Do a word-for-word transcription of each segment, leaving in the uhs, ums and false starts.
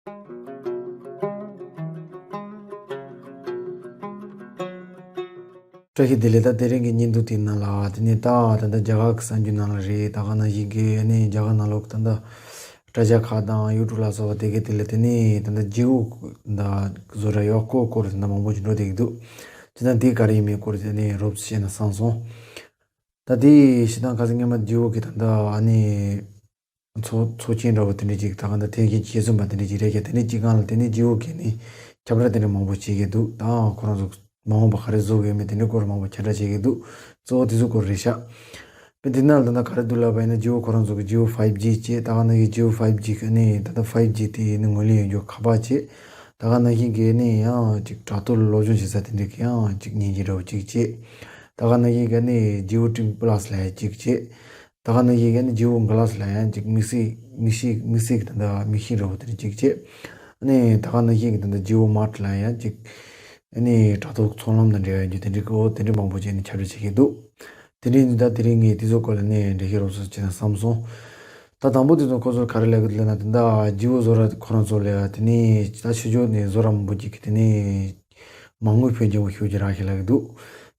བཀྲ་ཤིས་བདེ་ལེགས། ད་དེ་རིང་གི་བརྙན་ཐུང་དེའི་ནང་ལ་དེ་ནས་ད་ད་ལྟ་རྒྱ་གར་གྱི་གསར་འགྱུར་ནང་ལ་རེད། ད་ག་ནང་བཞིན་གྱི་ཨ་ནི་རྒྱ་གར་ནང་ལོགས་ད་ལྟ་དྲ་རྒྱ་ཁག་དང་ཡུ་ཊུབ་ལ་སོགས་པ་དེ་གའི་དེ་ལ་དེ་ནས་ད་ལྟ་ཇི་ཨོ་ད་བཟོ་གྲྭ་ཡག་པོ་སྐོར་ད་ལྟ་མང་པོ་ཞིག་འགྲོ་བསྡད་ཀྱི་འདུག་དེ་ན་དེ་ག་རེ་ཡིན་མིན་སྐོར་དེ་ནས་རོབ་ཙམ་བཤད་ན་བསམ་སོང་། ད་དེ་བཤད་སྟངས་ཁ་སང་སྔོན་མ་ཇི་ཨོ་གི་ད་ལྟ་ཨ་ནི་ཚོགས་ཚོགས་ཆེན་འདྲ་བོ་དེ་འདྲ་ཅིག་ད་ག་ད་ཐེངས་ཤིག་ཞེ་གསུམ་པ་དེ་འདྲ་ཅིག་རེད་ཀྱང་། དེ་ནས་ཅིག་སྒང་ལ་དེ་ནས་ཇི་ཨོ་གིས་ནི་ཁྱབ་བསྒྲགས་དེ་འདྲ་མང་པོ་བྱེད་ཀྱི་འདུག་ད་ཁོ་རང་ཚོ་མ་འོངས་པ་ག་རེ་བཟོ་གི་ཡོད་མེད་དེ་འདྲའི་སྐོར་མང་པོ་ཁྱབ་བསྒྲགས་བྱེད་ཀྱི་འདུག་གཙོ་བོ་དེ་ཚོ་སྐོར་རེད་ཤག་པས་དེ་ནང་ལ་ད་ལྟ་ག་རེ་འདུག་ལབ་པ་ཡིན་ན། ཇི་ཨོ་ཁོ་རང་ཚོ་གི་ཇི་ཨོ་ཕའིབ་ཇི་བྱས། ད་ག་ནང་བཞིན་ཇི་ཨོ་ཕའིབ་ཇི་གི་ནི་ད་ལྟ་ཕའིབ་ཇི་དེ་ནི་ངོས་ལེན་ཡོད་རྒྱུ་ཁ་པར་བྱས། ད་ག་ནང་བཞིན་གི་ནི་ཡང་ཅིག་དྲ་ཐོག་ལ་སློབ་སྦྱོང་བྱེད་ས་དེ་འདྲ་གི་ཡང་ཅིག་མཉེན་ཆས་འདྲ་བོ་ཅིག་བྱས། ད་ག་ནང་བཞིན་གི་ནི་ཇི་ཨོ་ཊི་ཝི་པ་ལ་སི་ལ་ཡང་ཅིག་བྱས། ད་ག་ནང་བཞིན་གི་ནི་ཇི་ཨོ་གྷི་ལ་སི་ལ་ཡང་ཅིག་དམིགས་བསལ་དམིགས་བསལ་དམིགས་བསལ་གི་ད་ལྟ་མིག་ཤེལ་འདྲ་བོ་དེ་འདྲ་ཅིག་བྱས། ནི་ད་ག་ནང་བཞིན་གི་ད་ལྟ་ཇི་ཨོ་མར་ཊི་ལ་ཡང་ཅིག་ཨ་ནི་དྲ་ཐོག་ཚོང་ལམ་དང་འབྲེལ་བའི་རྒྱུ་དེ་འདྲའི་སྐོར་དེ་འདྲའི་མང་པོ་བྱས་ནས་ཁྱབ་བསྒྲགས་བྱེད་ཀྱི་འདུག་དེ་འདྲའི་ཡིན་དུས་ད་དེ་རིང་ངས་དེ་ཚོ་སྐོར་ལ་ནས་འགྲེལ་བཤད་རོབ་ཙམ་བྱས་ན་བསམ་སོང་། ད་དང་པོ་དེ་ཚོ་ཁོ་ཚོར་ག་རེ་ལབ་ཀྱི་འདུག་ལབ་ན། དེ་འདྲ་ཇི་ཨོ་བཟོ་གྲྭ་ཁོ་རང་ཚོ་ལ་དེ་ནས་ད་ཕྱི་ཕྱོགས་ནས་བཟོ་གྲྭ་མང་པོ་ཅིག་གིས་དེ་ནས་མ་དངུལ་ཕོན་ཆེན་པོ་ཤུགས་ཀྱིས་རག་ཤག་ལབ་ཀྱི་འདུག་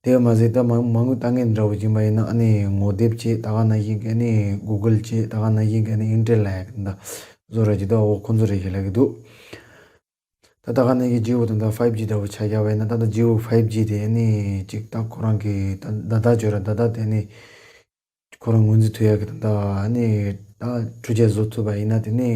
དེ་མ་ཟད་ད་མ་མ་དངུལ་ལྟ་མཁན་འདྲ་བོ་ཡིན་པ་ཡིན་ན། ཨ་ནི་ངོ་དེབ་བྱས། ད་ག་ནང་བཞིན་གི་ཨ་ནི་གུ་གལ་བྱས། ད་ག་ནང་བཞིན་གི་ཨ་ནི་ཨིན་ཊེལ་ལབ་ཡག་གི་ད་བཟོ་གྲྭ་ཅིག་འདུག་འོ་ཁོ་ཚོ་རེད་ཤག་ལབ་ཀྱི་འདུག་ད་ད་ག་ནང་བཞིན་ཇི་ཨོ་ད་ལྟ་ཕའིབ་ཇི་འདྲ་བོ་ཆ་བཞག་པ་ཡིན་ན། ད་ལྟ་ཇི་ཨོ་ཕའིབ་ཇི་དེ་ནི་ཅིག་ད་ཁོ་རང་གི་ད་ད་ད་བརྗོད་ར་ད་ད་དེ་ནི་ཁོ་རང་ངོས་འཛིན་ཐུབ་ཡག་གི་ད་ལྟ་ནི་ད་འཕྲུལ་ཆས་བཟོ་ཐུབ་པ་ཡིན་ན། དེ་ནི་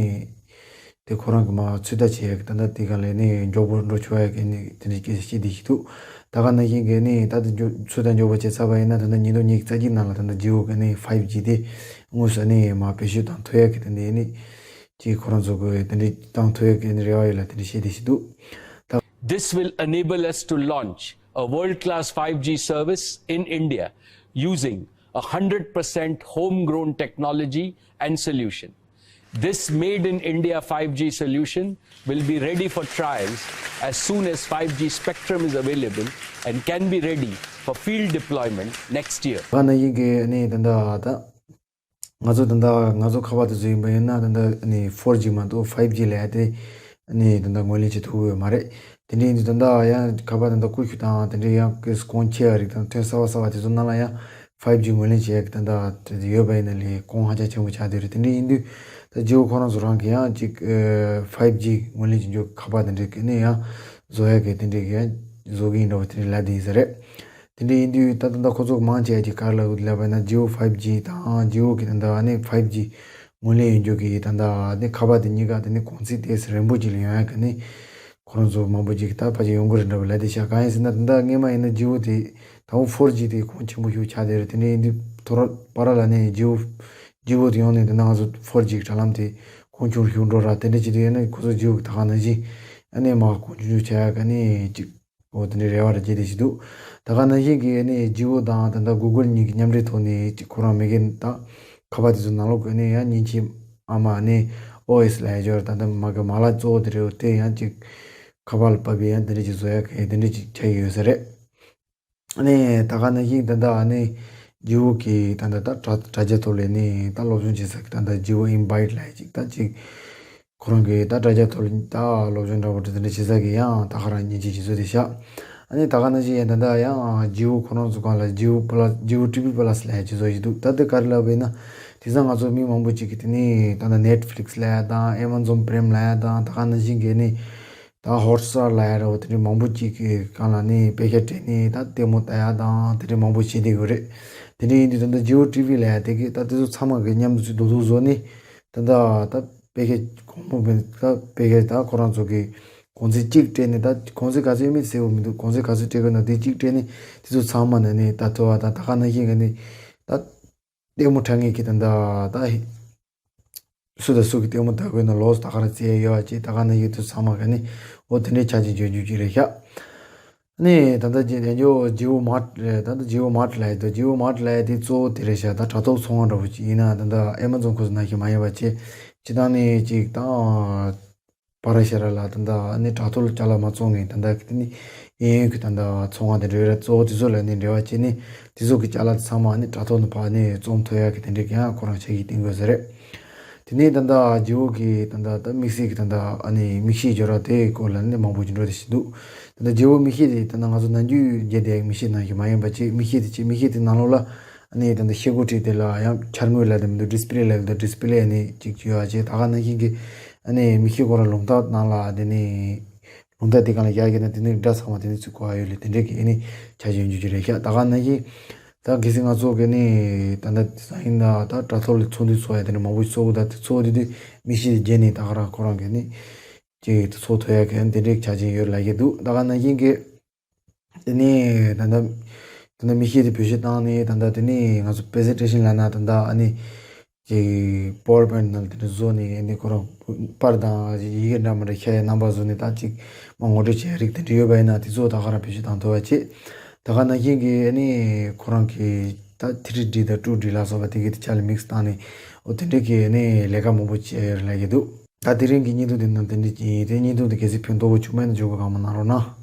དེ་ཁོ་རང་གི་མ་ཚོད་ལྟ་བྱེད་ཡག་གི་ད་ལྟ་དེ་ག་ལས་ནི་མགྱོགས་པོ་འགྲོ་ཆོག་ཡག་གི་ནི་དེ་འདྲའི་སྐད་ཆ་བཤད་བསྡད་ཀྱི་འདུག་ད་ག་ནང་བཞིན་གི་ནི་ད་ལྟ་མགྱོགས་ཚོད་ལྟ་མགྱོགས་པོ་བྱས་ཚར་བ་ཡིན་ན། ད་ལྟ་ཉིས་སྟོང་ཉི་ཤུ་རྩ་གཅིག་ནང་ལ་ད་ལྟ་ཇི་ཨོ་གི་ནི་ཕའིབ་ཇི་དེ་དངོས་སུ་ནི་མ་བེད་སྤྱོད་བཏང་ཐུབ་ཡག་གི་དེ་འདྲའི་ནི། ཅིག་ཁོ་རང་ཚོ་གི་དེ་འདྲའི་བཏང་ཐུབ་ཡག་གི་དེ་འདྲའི་རེ་བ་ཡོད་ལབ་དེ་འདྲའི་བཤད་བསྡད་ཀྱི་འདུག་ད། This will enable us to launch a world-class five G service in India using a hundred percent homegrown technology and solution. This made in India five G solution will be ready for trials as soon as five G spectrum is available and can be ready for field deployment next year. ག་ནང་བཞིན་གི་ནི་ད་ལྟ་ད། ང་ཚོ་ད་ལྟ་ང་ཚོ་ཁ་པར་དེ་ཚོ་ཡིན་པ་ཡིན་ན། ད་ལྟ་ནི་ཕོར་ཇི་མ་གཏོགས་ཕའིབ་ཇི་ལབ་ཡག་དེ་ནི་ད་ལྟ་ངོས་ལེན་བྱེད་ཐུབ་ཀྱི་ཡོད་མ་རེད། དེ་འདྲ་ཡིན་དུས་ད་ལྟ་ཡང་ཁ་པར་ད་ལྟ་རྐུ་ཤུ་དང་དེ་འདྲའི་ཡང་གི་གོང་ཆེ་བ་རིགས་དང་ཐོན་གསར་བ་གསར་བ་དེ་ཚོ་ནང་ལ་ཡང་ཕའིབ་ཇི་ངོས་ལེན་བྱེད་ཡག་གི་ད་ལྟ་ཡོད་པ་ཡིན་ན་ལས་གོང་ཧ་ཅང་ཆེན་པོ་ཆགས་བསྡད་རེད། དེ་འདྲ་ཡིན་དུས་ད་ཇི་ཨོ་ཁོ་རང་ཚོ་རང་གི་ཡང་ཅིག་ཕའིབ་ཇི་ངོས་ལེན་བྱེད་རྒྱུ་ཁ་པར་དེ་འདྲའི་གི་ནི་ཡང་བཟོ་ཡག་གི་དེ་འདྲའི་གི་ཡང་བཟོ་གི་ཡིན་འདྲ་བོ་དེ་འདྲའི་ལབ་བསྡད་ཡིན་ས་རེད། དེ་འདྲ་ཡིན་དུས་ད་ད་ལྟ་ཁོ་ཚོ་མང་ཆེ་བ་ཅིག་ག་རེ་ལབ་ལབ་པ་ཡིན་ན། ཇི་ཨོ་ཕའིབ་ཇི་དང་ཇི་ཨོ་གི་ད་ལྟ་ནི་ཕའིབ་ཇི་ངོས་ལེན་ཡོད་རྒྱུ་གི་ད་ལྟ་ནི་ཁ་པར་དེ་གཉིས་ཀ་དེ་ནི་གོང་ཚད་དེ་རན་པོ་ཅིག་ལ་ཡོང་ཡག་གི་ནི་ཁོ་རང་ཚོ་མང་པོ་ཅིག་ད་ཕལ་ཆེར་ཡོང་གི་རེད་འདྲ་བོ་ལབ་བསྡད་ཤག་གང་ཡིན་ཟེར་ན། ད་ལྟ་སྔོན་མ་ཡིན་ན་ཇི་ཨོ་དེ་ད་འོ་ཕོར་ཇི་དེ་གོང་ཆེན་པོ་ཞིག་ཆགས་བསྡད་རེད། དེ་འདྲ་ཡིན་དུས་ཐོ་རེ་བར་ལ་ནི་ཇི་ཨོ་ཇི་ཨོ་དེ་ཡོང་ནས་དེ་ན་ང་ཚོ་ཕོར་ཇི་གི་དྲ་ལམ་དེ་གོང་ཆུང་ཞིག་འགྲོ་ར། དེ་འདྲ་བྱེད་དུས་ཡིན་ན་ཁོ་ཚོ་ཇི་ཨོ་གི་ད་ག་ནང་བཞིན་ཨ་ནི་མ་གོང་ཆུང་ཆུང་ཆགས་ཡག་གི་ནི་ཅིག་འོ་དེ་འདྲའི་རེ་བ་རེ་བྱེད་བསྡད་ཀྱི་འདུག་ད་ག་ནང་བཞིན་གྱི་ནི་ཇི་ཨོ་དང་ད་ལྟ་གུ་གལ་གཉིས་ཀྱི་མཉམ་འབྲེལ་ཐོག་ནས་ཅིག་ཁོ་རང་མ་གི་ད་ཁ་པར་དེ་ཚོ་ནང་ལོགས་ཀྱི་ནི་ཡང་མཉེན་ཆས་ཨ་མ་ནི་ཨོ་ཨེས་ལབ་ཡག་ཅིག་ཡོད་རེད། ད་ལྟ་མ་གི་མ་ལག་གཙོ་བོ་དེ་རེད། དེ་ཡང་ཅིག་ཁ་པར་ལ་བབས་པའི་ཡང་དེ་འདྲ་ཅིག་བཟོ་ཡག་གི་དེ་འདྲ་ཅིག་ཆགས་ཀྱི་ཡོད་ས་རེད། ནི་ད་ག་ནང་བཞིན་ད་ལྟ་ནི་ཇི་ཨོ་གི་ད་ལྟ་ད་དྲ་དྲ་རྒྱ་ཐོག་ལ་ནི་ད་སློབ་སྦྱོང་བྱེད་ས་གི་ད་ལྟ་ཇི་ཨོ་ཨིན་བྷའིཊ་ལབ་ཡག་ཅིག་ད་ཅིག་ཁོ་རང་གི་ད་དྲ་རྒྱ་ཐོག་ལ་ད་སློབ་སྦྱོང་འདྲ་བོ་དེ་འདྲ་བྱེད་ས་གི་ཡང་ད་ག་རང་མཉེན་ཆས་ཅིག་བཟོས་བསྡད་ཤག་ཨ་ནི་ད་ག་ནང་བཞིན་ཡང་ད་ལྟ་ཡང་ཇི་ཨོ་ཁོ་རང་ཚོ་སྒང་ལ་ཇི་ཨོ་པ་ལ་ཇི་ཨོ་ཊི་ཝི་པ་ལ་སི་ལབ་ཡག་ཅིག་བཟོ་བཞིན་འདུག་ད་དེ་ག་རེ་ལབ་པ་ཡིན་ན། དེང་སང་ང་ཚོ་མི་མང་པོ་ཅིག་གིས་དེ་ནི་ད་ལྟ་ནེཊ་ཕི་ལིག་སི་ལབ་ཡག་དང་ཨེ་མ་ཛོན་པི་རེམ་ལབ་ཡག་དང་ད་ག་ནང་བཞིན་གི་ནི་ད་ཧོ་ཊི་སི་ཊར་ལབ་ཡག་འདྲ་བོ་དེ་འདྲའི་མང་པོ་ཅིག་གི་སྒང་ལ་ནི་པད་ཤག་སྤྲད་ནས་ད་ལྟད་མོ་ལྟ་ཡག་དང་དེ་འདྲའི་མང་པོ་བྱེད་བསྡད་ཡོད་རེད། དེ་འདྲ་ཡིན་དུས་ད་ལྟ་ཇི་ཨོ་ཊི་ཝི་ལབ་ཡག་དེ་གི་ད་དེ་ཚོ་ཚང་མ་གི་མཉམ་དུ་ཚུར་རྡོག་རྡོག་བཟོས་ནས་ད་ད་ད་པད་ཤག་གོང་མོ་བན་ད་པད་ཤག་ད་ཁོ་རང་ཚོ་གི་གོང་ཚད་གཅིག་སྤྲད་ནས། ད་གོང་ཚད་ག་ཚོད་ཡོད་མེད་གསལ་པོ་མི་འདུག་གོང་ཚད་ག་ཚོད་སྤྲད་དགོས་ན་དེ་གཅིག་སྤྲད་ནས་དེ་ཚོ་ཚང་མ་ནས་ནི་ད་ཐོ་བ་དང་ད་ག་ནང་བཞིན་གི་ནི་ད་ལྟད་མོ་འཁྲབ་མཁན་གྱི་ད་ད་ད་སུ་དང་སུ་གི་ལྟད་མོ་ལྟ་དགོས་ན་ལོགས་སུ་ད་ག་རང་བཙལ་ཡག་ཡོད་པ་ཅིག་ད་ག་ནང་བཞིན་དུ་ཚང་མ་ག་ནི་འོ་དེ་འདྲའི་ཆ་ཅིག་འཇོན་རྒྱུ་ཅིག་རེད་ཤག་ནི་ད་ལྟ་ཇི་ནས་འཇོ་ཇི་ཨོ་མར་ཊི་རེད། ད་ལྟ་ཇི་ཨོ་མར་ཊི་ལབ་ཡག་དེ་ཇི་ཨོ་མར་ཊི་ལབ་ཡག་དེ་གཙོ་བོ་དེ་རེད་ཤག་ད་དྲ་ཐོག་ཚོང་ཁང་འདྲ་བོ་ཅིག་ཡིན་ན། ད་ལྟ་ཨེ་མ་ཛོན་ཁོ་ཚོ་ནང་བཞིན་མ་ཡིན་པ་བྱས་སྤྱིར་བཏང་ནས་ཅིག་ད་བར་ཤ་ར་ལ་ད་ལྟ་ནི་དྲ་ཐོག་ལ་ཅ་ལག་མ་བཙོང་མཁན་ད་ལྟ་གི་དེ་ནི་གཡས་གཡོན་གྱི་ད་ལྟ་ཚོང་ཁང་དེ་འདྲ་ཡོད་རེད། གཙོ་བོ་དེ་ཚོ་ལ་ནི་འབྲེལ་བ་བྱས་ནས་དེ་ཚོ་གི་ཅ་ལག་དེ་ཚང་མ་ནི་དྲ་ཐོག་ནས་ཕར་ནི་བཙོང་ཐུབ་ཡག་གི་དེ་འདྲའི་གི་ཡང་ཁོ་རང་ཆ་ཤས་བསྟན་དགོས་ས་རེད། དེ་ནས་ད་ལྟ་རྗེ་བོ་གི་ད་ལྟ་ད་དམིགས་བསལ་གྱི་ད་ལྟ་ཨ་ནི་མིག་ཤེལ་སྦྱོར་བ་དེའི་སྐོར་ལ་ནི་མང་པོ་ཅིག་འགྲོ་བསྡད་ཤི་འདུག་ད་ལྟ་རྗེ་བོ་མིག་ཤེལ་དེ་ད་ལྟ་ང་ཚོ་ནམ་རྒྱུན་རྒྱས་བསྡད་མིག་ཤེལ་ནང་བཞིན་མ་ཡིན་པ་ཅིག་མིག་ཤེལ་དེ་ཅིག་མིག་ཤེལ་དེ་ནང་ལོགས་ལ་ཨ་ནི་ད་ལྟ་ཤེལ་སྒོ་བྲིས་དེ་ལ་ཡང་འཆར་ངོས་ལ་དེ་མི་འདུག་ཌི་སི་པི་ལེ་ལ་དེ་ཌི་སི་པི་ལེ་ཨ་ནི་ཅིག་ཅིག་ཡོད་པ་ཅིག་ད་ག་ནང་བཞིན་གྱི་ཨ་ནི་མིག་ཤེལ་སྐོར་ལ་ལུང་རྟགས་ནང་ལ་དེ་ནི། ལུང་རྟགས་དེ་གང་ལ་བཞག་གི་ན་དེ་ནི་སྒྲ་ཚང་མ་དེ་ནི་ཚུར་གོ་བ་ཡོད་ལེ་དེ་འདྲས་ཀྱི་ཨེ་ནི་ཆ་ཞིག་ཡོང་རྒྱུ་ཅིག་རེད་ཤག་ད་ག་ནང་བཞིན་ད་གལ་སྲིད་ང་ཚོ་གི་ནི་ད་ལྟ་དེང་སང་ཡིན་ན་ད་དྲ་ཐོག་ལ་ཚོགས་འདུ་ཚོགས་ཡ་དེ་འདྲ་མང་པོ་ཞིག་ཚོགས་གི་ད་དེ་ཚོགས་དེ་དུས་མིག་ཤེལ་དེ་བརྒྱབ་ནས་ད་ག་རང་ཁོ་རང་གི་ནི་ཅིག་ཚོགས་ཐུབ་ཡ་གི་དེ་འདྲས་ཆ་ཞིག་ཡོད་ལབ་ཀྱི་འདུག་ད་ག་ནང་བཞིན་གྱི་དེ་ནི་ད་ལྟ་ད་ལྟ་མིག་ཤེལ་དེ་བེད་སྤྱོད་བཏང་ནས་ད་ལྟ་དེ་ནི་ང་ཚོ་པི་རི་སེན་ཊེ་ཤན་ལབ་ན་ད་ལྟ་ཨ་ནི། ཅིག་པ་ཝར་པོའིན་ཊི་ནང་ལ་དེ་འདྲ་བཟོ་ནས་ཨ་ནི་ཁོ་རང་པར་དང་ཡི་གེ་འདྲ་མི་འདྲ་ཤར་ཡ་རྣམ་པ་བཟོ་ནས་ད་ཅིག་མ་ངོ་སྤྲོད་བྱེད་ཡ་རིགས་དེ་འདྲ་ཡོད་པ་ཡིན་ན་དེ་ཚོ་ད་ག་རང་བེད་སྤྱོད་བཏང་ཐུབ་པ་བྱེད། ད་ག་ནང་བཞིན་གྱི་ཨ་ནི་ཁོ་རང་གི་ད་ཐི་རི་ཌི་དང་ཊུ་ཌི་ལ་སོགས་པ་དེ་གི་དེ་ཆ་ལ་མིག་སི་བཏང་ནས་འོ་དེ་འདྲ་གི་ཨ་ནི་ལས་ཀ་མང་པོ་བྱས་ཡོད་རེད་ལབ་ཀྱི་འདུག་ད་དེ་རིང་གི་བརྙན་ཐུང་དེ་ནང་དེ་འདྲ་ཅིག་ཡིན། དེ་བརྙན་ཐུང་དེ་གལ་སྲིད་ཕན་ཐོགས་པོ་བྱུང་མེད་ན་བྱུང་གི་གང་མང་གནང་རོགས་གནང་།